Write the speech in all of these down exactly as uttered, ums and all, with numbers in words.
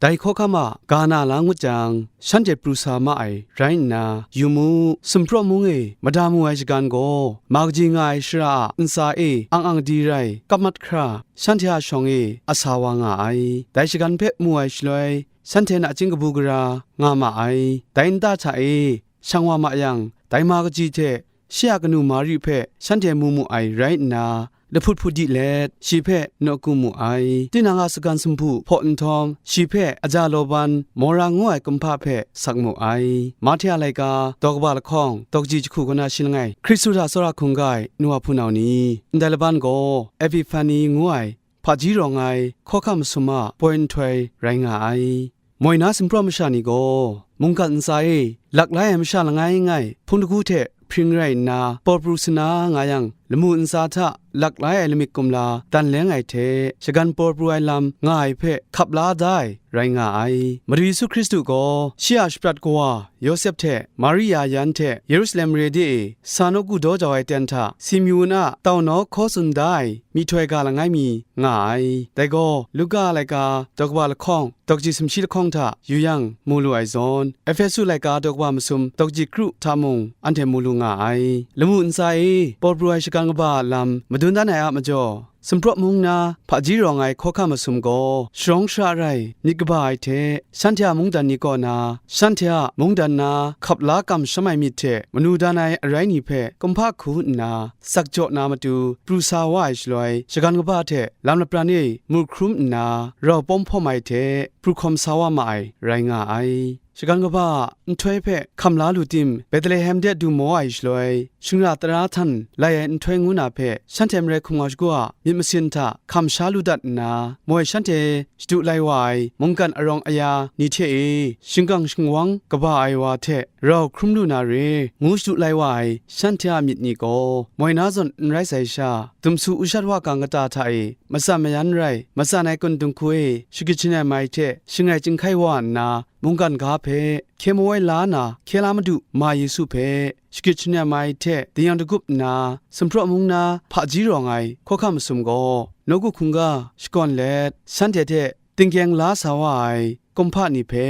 Dai hkawhkam a ga na la ngut jang, shanhte pru sa ma ai rai nna, yu mu, Sumpraw mung e mada mu ai shagan gaw, ma kaji nga ai shara a ntsa e ang ang di rai kap mat hkra, shanhte a shawng e a sa wa nga ai. Dai shagan hpe mu ai shaloi, shanhte nachying kabu gara nga ma ai. Dai nta hta e shang wa ma yang, dai ma kaji hte shi a kanu Mari hpe shanhte mu mu ai rai nna, lahput hput di let, shi hpe nawku mu ai. Tinang a sagan sumpu hpaw nhtawm, shi hpe aja Lawban, Mora ngu ai kumhpa hpe sak mu ai. Mahte a laika, daw kaba lahkawng, daw kaji jahku kaw na shi langai, Hkristu hta tsawra hkungga ai nu wa hpunau ni, ndai laban gaw Epifani ngu ai hpaji rawng ai hkawhkam masum a poi nhtoi rai nga ai. Moi na sumpraw masha ni gaw, mungkan ntsa e lak lai ai masha langai ngai hpung dagu hte hpring rai nna, paw pru sana nga yang, lamu ntsa hta lak lai ai lamik kumla dan leng ai hte, shagan paw pru ai lam nga ai hpe hkap la da ai rai nga ai. Madu Yesu Hkristu gaw shi a shaprat kawa Yawsep hte Maria yan hte Yerusalem mare de e sa nawku daw jau ai ten hta Simeon a tau naw hkaw tsun da ai myihtoi ga langai mi nga ai. Dai gaw, Luka a laika daw kaba lahkawng, daw kaji sumshi lahkawng hta yu yang mu lu ai zawn, Ehpesu laika daw kaba masum daw kaji kru hta mung anhte mu lu nga ai. Lamu ntsa e paw pru ai shagan kaba a lam madun dan ai a majaw, Sumpraw mung na hpaji rawng ai hkawhkam masum gaw sharawng shara rai myit kaba ai hte, shanhte a mungdan ni kaw na, shanhte a mungdan na hkap la kamsham ai myit hte manu dan ai arai ni hpe kumhpa hku nna, sak jaw na matu pru sa wa ai shaloi, shagan kaba hte lam lapran e mur hkrum nna rau pawm hpawm ai hte pru hkawm sa wa ma ai rai nga ai. Shagan kaba a nhtoi hpe hkam la lu tim, Betlehem de du maw ai shaloi, shingra tara htan lai ai nhtoi ngu na hpe shanhte marai hkum ngau shagu a myit masin hta hkam sha lu dat nna, moi shanhte shadu lai wa ai mungkan arawng aya ni hte e, shingkang shingwang kaba ai wa hte rau hkrum lu na re, ngu shadu lai wa ai shanhte a myit ni gaw, moi na zawn n rai sai sha, dumsu u shat wa gang kata hta e, matsan mayan rai, matsan ai kun dinghku e, shagit shangai mai hte shangai chyinghkai wa nna, mungkan ga hpe hkye mawai la na, hkye la Madu ma Yesu hpe shagit shangai mai hte dingyan dagup nna, Sumpraw mung na hpaji rawng ai hkawhkam masum gaw, nawku hkungga shakawn let, shanhte hte tingkyeng la sa wa ai kumhpa ni hpe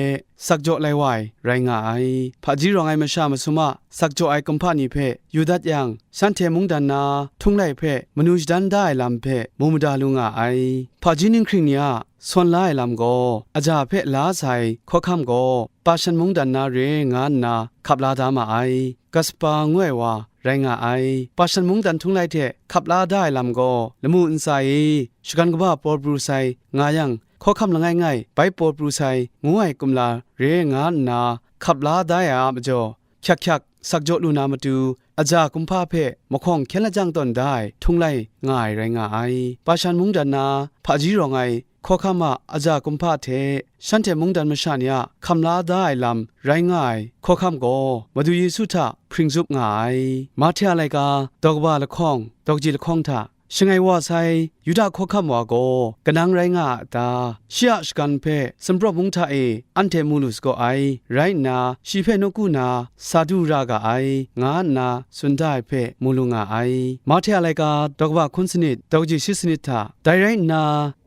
sak jaw lai wa ai rai nga ai. Hpaji rawng ai masha masum a sak jaw ai kumhpa ni hpe yu dat yang, shanhte mungdan na htung lai hpe manu shadan da ai lam hpe mu mada lu nga ai. Hpaji ninghkring ni a sawn la ai lam gaw, aja hpe la sa ai hkawhkam gaw, Pashan mungdan na re nga nna hkap la da ma ai. Kaspa ngu ai wa rai nga ai. Pashan mungdan htung lai hte hkap la da ai lam gaw, lamu ntsa e shagan kaba paw pru sai nga yang, hkawhkam langai ngai bai paw pru sai ngu ai kumla re nga nna hkap la da ai a majaw, hkyak hkyak sak jaw lu na matu, aja kumhpa hpe mahkawng hkyen lajang tawn da ai htung lai nga ai rai nga ai. Pashan mungdan na hpaji rawng ai hkawhkam a aja kumhpa hte shanhte mungdan masha ni a hkam la da ai lam rai nga ai hkawhkam gaw, Madu Yesu hta hpring zup nga ai. Mahte a laika daw kaba lahkawng, daw kaji lahkawng hta, shangai wa sai Yuda hkawhkam wa gaw kanang rai nga a ta? Shi a shagan hpe sumpraw mung hta e anhte mu lu sagaw ai, rai nna, shi hpe nawku na sa du ra ga ai, nga nna tsun da ai hpe mu lu nga ai. Mahte a laika daw kaba hkun sanit, daw kaji shi sanit hta, dai rai nna,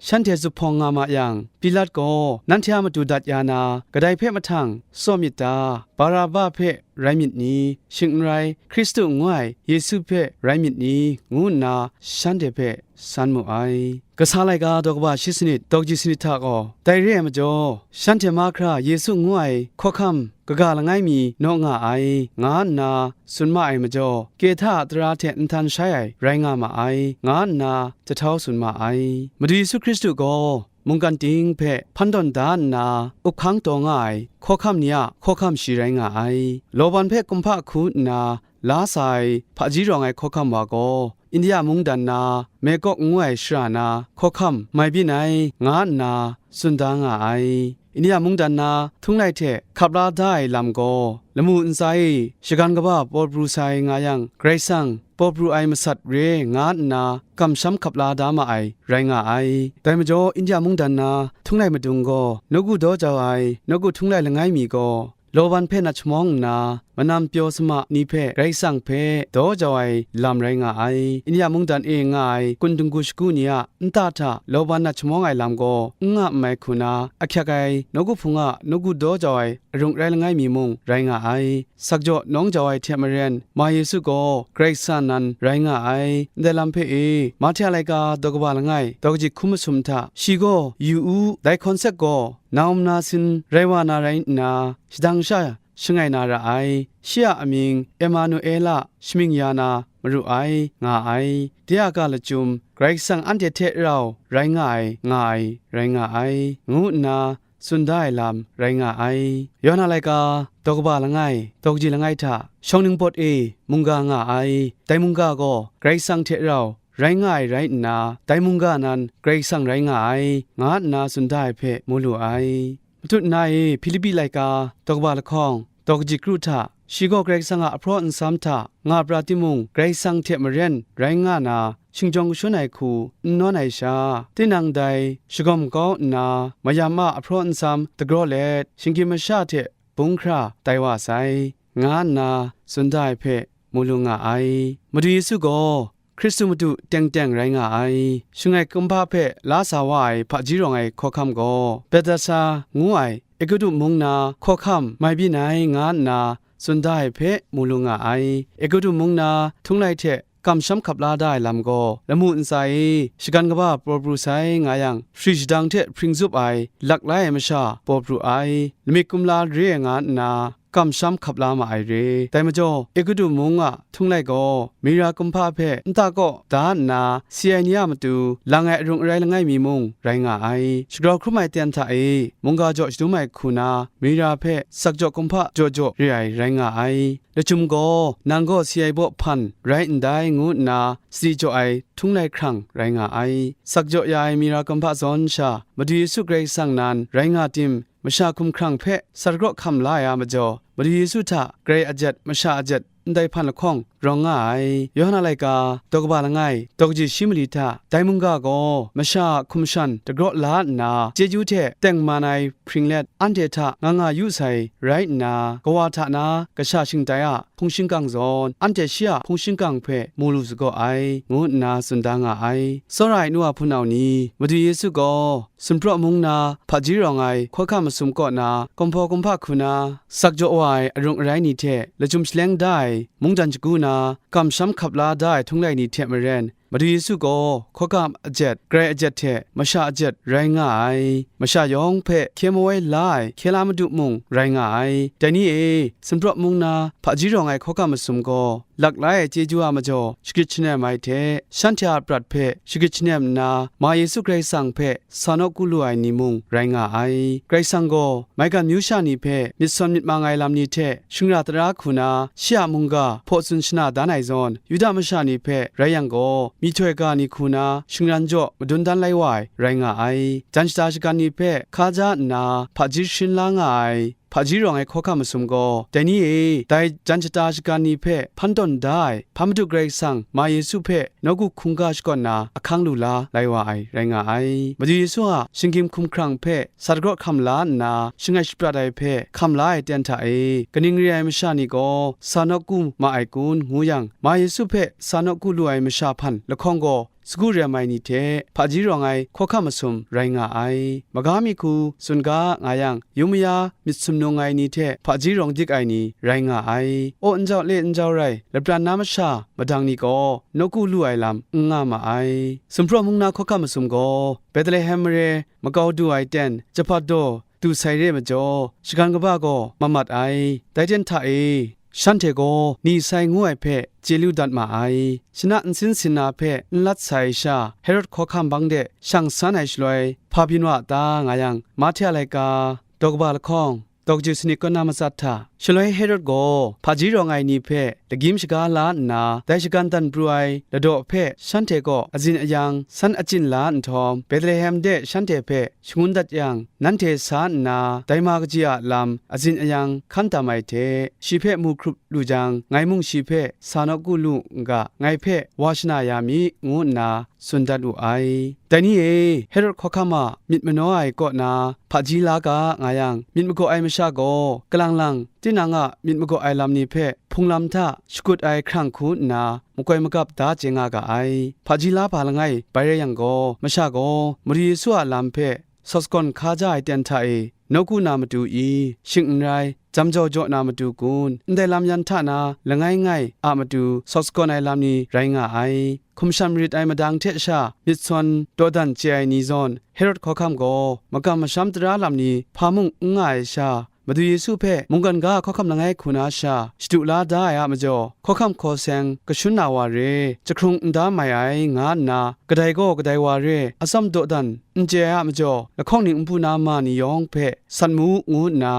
shanhte zuphpawng nga ma yang, Pilat gaw, "Nanhte a matu dat ya na, kadai hpe mahtang tsawm myit ta? Baraba hpe rai myit ni? Shing n rai, Hkristu ngu ai Yesu hpe rai myit ni?" ngu nna shanhte hpe san mu ai. Kasa laika daw kaba shi sanit, daw kaji sanit hta gaw, dai re ai majaw, shanhte mahkra Yesu ngu ai hkawhkam kaga langai mi naw nga ai, nga nna tsun ma ai majaw, Kehta a tara hte nhtan shai ai rai nga ma ai, nga nna jahtau tsun ma ai. Madu Yesu Hkristu gaw mungkan ting hpe hpan tawn da nna, up hkang taw nga ai hkawhkam ni a hkawhkam shi rai nga ai. Lawban hpe kumhpa hku nna la sa ai hpaji rawng ai hkawhkam wa gaw, India mungdan na, Megok ngu ai shara na hkawhkam mai byin ai, nga nna tsun da nga ai. India mungdan na htung lai hte hkap la da ai lam gaw, lamu ntsa e shagan kaba paw pru sai nga yang, Karai Kasang paw pru ai masat re nga nna kamsham hkap la da ma ai rai nga ai. Dai majaw, India mungdan na htung lai madung gaw, nawku daw jau ai nawku htung lai langai mi gaw, Lawban hpe nat shamawng nna, manam pyaw sama ni hpe Karai Kasang hpe daw jau ai lam rai nga ai. India mungdan e nga ai kun dinggu shagu ni a nta hta law ban nat shamawng ai lam gaw n nga nngai hku na, ahkyak ai nawku hpung a nawku daw jau ai arung rai langai mi mung rai nga ai. Sakjaw nawng jau ai hte maren, Ma Yesu gaw Karai Kasang nan rai nga ai. Ndai lam hpe e, Mahte a laika daw kaba langai, daw kaji hkum masum hta, shi gaw, yu u, dai hkawn sek gaw, na um na sin rai wa na rai nna, shadang sha shangai na ra ai. Shi a amying Emanuela, shamying ya na maru ai, nga ai. De a ga lachyum, Karai Kasang anhte hte rau rai nga ai, nga ai, rai nga ai, ngu nna tsun da ai lam rai nga ai. Yawhan a laika, daw kaba langai, daw kaji langai hta, shawng ningpawt e mungga nga ai. Dai mungga gaw Karai Kasang hte rau rai nga ai rai nna, dai mungga nan Karai Kasang rai nga ai, nga nna tsun da ai hpe mu lu ai. Matut na e Hpilipi laika, daw kaba lahkawng, daw kaji kru hta, shi gaw Karai Kasang a ahpraw nsam hta nga pra timung, Karai Kasang hte maren rai nga na, shingjawng kashun ai hku n nawn ai sha, tinang dai shagawm kau nna, mayam a ahpraw nsam dagraw let, shinggyim masha hte bung hkra tai wa sai, nga nna tsun da ai hpe mu lu nga ai. Madu Yesu gaw Hkristu Madu teng teng rai nga ai. Shangai kumhpa hpe la sa wa ai hpaji rawng ai hkawhkam gaw, Betasa ngu ai Egutu mung na hkawhkam mai byin ai, nga nna tsun da ai hpe mu lu nga ai. Egutu mung na htunglai hte kamsham hkap la da ai lam gaw, lamu ntsa e shagan kaba paw pru sai nga yang, shari shadang hte hpring zup ai, lak lai ai masha paw pru ai, lamik kumla re ai nga nna, kamsham hkap la ma ai re. Dai majaw, Egutu mung a htunglai gaw, Mira kumhpa hpe nta kaw da nna, si ai ni a matu lang ai arung arai langai mi mung rai nga ai. Shagrau hkrum ai ten hta e mungga jaw shadum ai hku na, Mira hpe sakjaw kumhpa jaw jaw re ai rai nga ai. Lachyum gaw, nang gaw si ai baw hpan rai ndai, ngu nna sadi jaw ai htunglai hkrang rai nga ai. Sakjaw ya ai Mira kumhpa zawn sha, Madu Yesu Karai Kasang nan rai nga tim, masha hkumhkrang hpe sa dagraw hkam la ai a majaw, Madu Yesu hta grai ajet, masha ajet, ndai hpan lahkawng rawng nga ai. Yawhan a laika, daw kaba langai, daw kaji shi mali hta, dai mungga gaw masha a hkum shan dagraw la nna, chyeju hte tengman ai hpring let, anhte hta nga nga yu sai rai nna, kawa hta na kasha shingtai a hpung shingkang zawn, anhte shi a hpung shingkang hpe mu lu sagaw ai, ngu nna tsun da nga ai. Tsawra ai nu a hpunau ni, Madu Yesu gaw Sumpraw mung na hpaji rawng ai hkawhkam masum kaw na, kumhpaw kumhpa hku na, sakjaw wa ai arung arai ni hte lachyum shaleng da ai mungdan shagu na, kamsham hkap la da ai htunglai ni hte maren, Madu Yesu gaw hkawhkam ajet, grai ajet hte masha ajet rai nga ai. Masha yawng hpe hkye mawai la ai hkye la madu mung rai nga ai. Dai ni e, Sumpraw mung na hpaji rawng ai hkawhkam masum gaw, lak lai ai chyeju a majaw shagrit shanem ai hte, shanhte a prat hpe shagrit shanem nna, Ma Yesu Karai Kasang hpe sa nawku lu ai ni mung rai nga ai. Karai Kasang gaw maigan myu sha ni hpe myit sawn myit mang ai lam ni hte shingra tara hku na, shi a mungga hpaw tsun shana dan ai zawn, Yuda masha ni hpe rai yang gaw, myihtoi ga ni hku na shingran jaw madun dan lai wa ai rai nga ai. Jan shata shagan ni hpe hkaja nna hpaji sharin la nga ai hpaji rawng ai hkawhkam masum gaw, dai ni e, dai jan shata shagan ni hpe hpan tawn da ai hpa Madu Karai Kasang, Ma Yesu hpe nawku hkungga shakawn na ahkang lu la lai wa ai rai nga ai. Madu Yesu a shinggyim hkumhkrang hpe sa dagraw hkam la nna, shangai shaprat ai hpe hkam la ai ten hta e, kaning re ai masha ni gaw sa nawku ma ai kun, ngu yang, Ma Yesu hpe sa nawku lu ai masha hpan lahkawng gaw, sagu rem ai ni hte hpaji rawng ai hkawhkam masum rai nga ai. Maga mi hku tsun ga nga yang, yum maya myit sumnung ai ni hte hpaji rawng dik ai ni rai nga ai. Aw n jau le n jau rai, lapran na masha madang ni gaw nawku lu ai lam n nga ma ai. Sumpraw mung na hkawhkam masum gaw, Betlehem mare makau du ai ten, jahpat daw du sai re majaw, shagan kaba gaw mamat ai. Dai ten hta e, shanhte gaw ni sai ngu ai hpe chye lu dat ma ai. Shana nsin sin na hpe n lat sai sha, Herod hkawhkam bang de shang san ai shaloi, hpa byin wa ta nga yang, Mahte a laika, daw kaba lahkawng, daw kaji sanit kaw na matsat hta, shaloi Herod gaw hpaji rawng ai ni hpe lagyim shaga la nna, dai shagan dan pru ai ladaw hpe shanhte kaw azin ayang san achyin la nhtawm, Betlehem de shanhte hpe shangun dat yang, nanhte sa nna dai ma kaji a lam azin ayang hkan tam ai hte, shi hpe mu hkrup lu jang, ngai mung shi hpe sa nawku lu n ga, ngai hpe wa shana ya mi, ngu nna tsun dat wu ai. Dai ni e, Herod hkawhkam a myit manaw ai kaw na hpaji la ga nga yang, myit magaw ai masha gaw, kalang lang tinang a myit magaw ai lam ni hpe hpung lam hta shakut ai hkrang hku nna, makoi magap da chye nga ga ai. Hpaji la hpa langai bai rai yang gaw, masha gaw Madu Yesu a lam hpe sawt sagawn hka ja ai ten hta e, nawku na matu i, shing n rai, jam jau jaw na matu kun, ndai lam yan hta na langai ngai a matu sawt sagawn ai lam ni rai nga ai. Hkum shan marit ai madang hte sha myit sawn dawdan chye ai ni zawn, Herod hkawhkam gaw magam masham tara lam ni hpa mung n nga ai sha, Madu Yesu hpe mungkan ga hkawhkam langai hku na sha, shadu la da ai a majaw, hkawhkam hkaw seng kashun na wa re, jahkrung n da mai ai, nga nna, kadai gaw kadai wa re, atsam dawdan n chye ai a majaw, lahkawng ning npu na ma ni yawng hpe sat mu, ngu nna,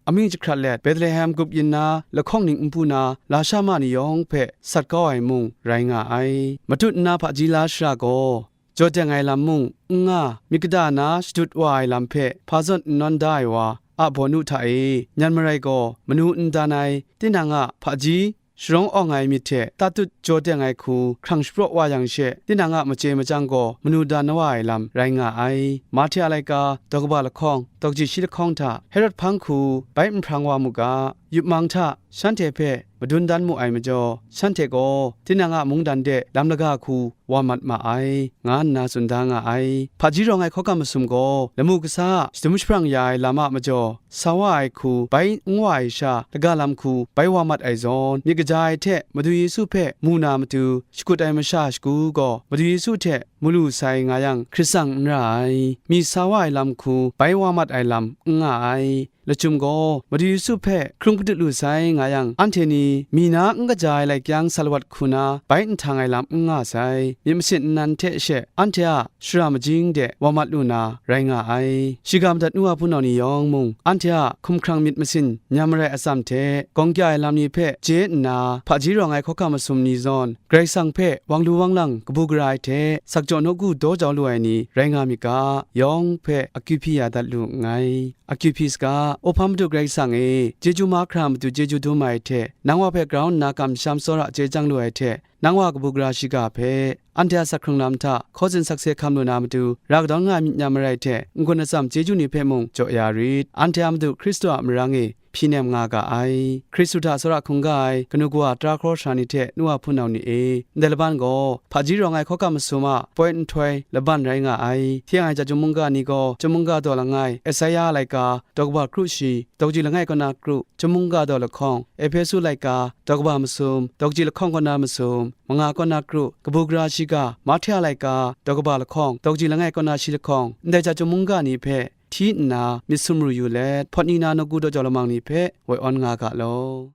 amying jahkrat let, Betlehem grup yin na lahkawng ning npu na lasha ma ni yawng hpe sat kau ai mung rai nga ai. Matut nna hpaji la shara gaw, jaw teng ai lam mung n nga, myit kata na shadut wa ai lam hpe hpa zawn n nawn da ai wa a bawnu hta e, nyan marai gaw manu n dan ai, tinang a hpaji sharawng awng ai myit hte tatut jaw teng ai hku hkrang shapraw wa yang she, tinang a machye machyang gaw manu dan wa ai lam rai nga ai. Mahte a laika, daw kaba lahkawng, daw kaji shi lahkawng hta Herod hpang hku bai n hprang wa mu ga, yup mang hta shanhte hpe madun dan mu ai majaw, shanhte gaw tinang a mungdan de lam laga hku wa mat ma ai, nga nna tsun da nga ai. Hpaji rawng ai hkawhkam masum gaw lamu kasa a shadum shaprang ya ai lam a majaw, sa wa ai hku bai n wa ai sha, laga lam hku bai wa mat ai zawn, myit kaja ai hte Madu Yesu hpe mu na matu shakut ai masha shagu gaw, Madu Yesu hte mu lu sai nga yang, hkrit tsang n ra ai. Mi sa wa ai lam hku bai wa mat ai lam n nga ai. Lachyum gaw, Madu Yesu hpe hkrung padut lu sai nga yang, anhte ni mi na n kaja ai lai kyang salawat hku na bai nhtang ai lam n nga sai. Myit masin nnan hte she anhte a shara majing de wa mat lu na rai nga ai. Shiga madat nu wa hpunau ni yawng mung, anhte a hkumhkrang myit masin nyam marai atsam hte, gawng kya ai lam ni hpe chye nna, hpaji rawng ai hkawhkam masum ni zawn, Karai Kasang hpe wang lu wang lang kabu gara ai hte, sakjaw nawku daw jau lu ai ni rai nga myit ga, yawng hpe akyu hpyi ya dat lu nngai. Akyu hpyi saga, Awhpa Madu Karai Kasang e, chyeju mahkra matu chyeju dum ai hte, nang wa hpe grau nna kamsham tsawra chye chyang lu ai hte, nang wa kabu gara shiga hpe, anhte a sak hkrung lam hta hkaw tsin sakse hkam lu na matu, ra kadawn nga ai myit nyam marai hte, n-gun atsam chyeju ni hpe mung jaw ya rit. Anhte a Madu Hkristu a marang e hpyi nem nga ga ai. Hkristu hta tsawra hkungga ai kanu kawa tara hkraw sara ni hte nu wa hpunau ni e, ndai laban gaw hpaji rawng ai hkawhkam masum a poi nhtoi laban rai nga ai. Hti yang ai chyum mungga ni gaw, chyum mungga daw langai, Esaia a laika, daw kaba kru shi, daw kaji langai kaw na kru, chyum mungga daw lahkawng, Ehpesu laika, daw kaba masum, daw kaji lahkawng kaw na masum, manga kaw na kru, kabu gara shiga, Mahte a laika, daw kaba lahkawng, daw kaji langai kaw na shi lahkawng, ndai chyum mungga ni hpe hti nna myit sumru yu let, hpawt ni na nawku daw jau lamang ni hpe woi awn nga ga law.